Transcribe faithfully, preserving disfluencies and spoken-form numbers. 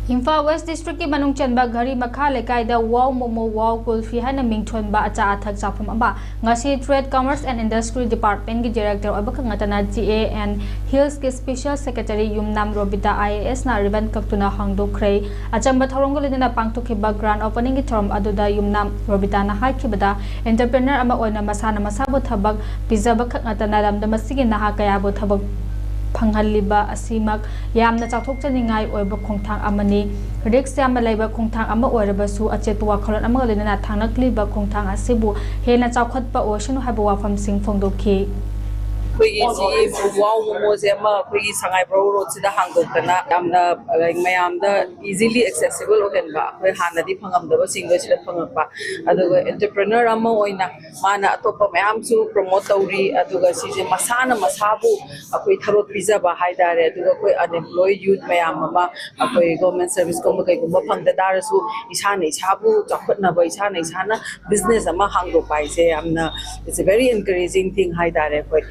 Imphal west ꯗꯤꯁꯇ꯭ꯔꯤꯛꯀꯤ ꯃꯅꯨꯡ ꯆꯟꯕ ꯘꯔꯤ ꯃꯈꯥ ꯂꯩꯀꯥꯏꯗ ꯋꯥꯎ ꯃꯣꯃꯣ ꯋꯥꯎ ꯀꯨꯜꯐꯤ ꯍꯥꯏꯅ ꯃꯤꯡꯊꯣꯟꯕ ꯑꯆꯥ ꯑꯊꯛ ꯆꯥꯐꯝ ꯑꯃ ꯉꯁꯤ Trade, Commerce and Industry Department ꯀꯤ Director ꯑꯣꯏꯕ ꯈꯛ ꯅꯠꯇꯅ G A and Hills ꯀꯤ Special Secretary Yumnam Robita I A S ꯅ ribbon ꯀꯛꯇꯨꯅ ꯍꯥꯡꯗꯣꯛꯈ꯭ꯔꯦ꯫ ꯑꯆꯝꯕ ꯊꯧꯔꯝꯒ ꯂꯣꯏꯅꯅ ꯄꯥꯡꯊꯣꯛꯈꯤꯕ grand opening ꯒꯤ ꯊꯧꯔꯝ ꯑꯗꯨꯗ ꯌꯨꯝꯅꯥꯝ ꯔꯣꯕꯤꯇꯥꯅ ꯍꯥꯏꯈꯤꯕꯗ, entrepreneur ꯑꯃ ꯑꯣꯏꯅ ꯃꯁꯥꯅ ꯃꯁꯥꯕꯨ ꯊꯕꯛ ꯄꯤꯖꯕ ꯈꯛ ꯅꯠꯇꯅ ꯂꯝꯗꯝ ꯑꯁꯤꯒꯤ ꯅꯍꯥ ꯀꯌꯥꯕꯨ ꯊꯕꯛ ꯐꯪꯍꯜꯂꯤꯕ ꯑꯁꯤꯃꯛ ꯌꯥꯝꯅ ꯆꯥꯎꯊꯣꯛꯆꯅꯤꯡꯉꯥꯏ ꯑꯣꯏꯕ ꯈꯣꯡꯊꯥꯡ ꯑꯃꯅꯤ꯫ Risk ꯌꯥꯝꯅ ꯂꯩꯕ ꯈꯣꯡꯊꯥꯡ ꯑꯃ ꯑꯣꯏꯔꯕꯁꯨ, ꯑꯆꯦꯠꯄ ꯋꯥꯈꯜꯂꯣꯟ ꯑꯃꯒ ꯂꯣꯏꯅꯅ ꯊꯥꯡꯂꯛꯂꯤꯕ ꯈꯣꯡꯊꯥꯡ ꯑꯁꯤꯕꯨ ꯍꯦꯟꯅ ꯆꯥꯎꯈꯠꯄ ꯑꯣꯏꯁꯅꯨ ꯍꯥꯏꯕ ꯋꯥꯐꯝꯁꯤꯡ ꯐꯣꯡꯗꯣꯛꯈꯤ꯫ ꯑꯩꯈꯣꯏꯒꯤ ꯁꯤꯒꯤ ꯋꯥꯎ ꯃꯣꯃꯣꯁꯦ ꯑꯃ ꯑꯩꯈꯣꯏꯒꯤ ꯁꯉꯥꯏꯄ꯭ꯔꯧ ꯔꯣꯗꯁꯤꯗ ꯍꯥꯡꯗꯣꯛꯇꯅ ꯌꯥꯝꯅ, like, ꯃꯌꯥꯝꯗ easily accessible ꯑꯣꯏꯍꯟꯕ, ꯑꯩꯈꯣꯏ ꯍꯥꯟꯅꯗꯤ ꯐꯪꯉꯝꯗꯕꯁꯤꯡꯗꯣ ꯁꯤꯗ ꯐꯪꯉꯛꯄ, ꯑꯗꯨꯒ entrepreneur ꯑꯃ ꯑꯣꯏꯅ ꯃꯥꯅ ꯑꯇꯣꯞꯄ ꯃꯌꯥꯝꯁꯨ promote ꯇꯧꯔꯤ꯫ ꯑꯗꯨꯒ ꯁꯤꯁꯦ ꯃꯁꯥꯅ ꯃꯁꯥꯕꯨ ꯑꯩꯈꯣꯏ ꯊꯕꯛ ꯄꯤꯖꯕ ꯍꯥꯏꯇꯥꯔꯦ, ꯑꯗꯨꯒ ꯑꯩꯈꯣꯏ unemployed youth ꯃꯌꯥꯝ ꯑꯃ ꯑꯩꯈꯣꯏ government service ꯀꯨꯝꯕ ꯀꯩꯒꯨꯝꯕ ꯐꯪꯗ ꯇꯥꯔꯁꯨ ꯏꯁꯥꯅ ꯏꯁꯥꯕꯨ ꯆꯥꯎꯈꯠꯅꯕ, ꯏꯁꯥꯅ ꯏꯁꯥꯅ business ꯑꯃ ꯍꯥꯡꯗꯣꯛꯄ ꯍꯥꯏꯁꯦ ꯌꯥꯝꯅ, it's a very encouraging thing ꯍꯥꯏꯇꯥꯔꯦ꯫ ꯑꯩꯈꯣꯏ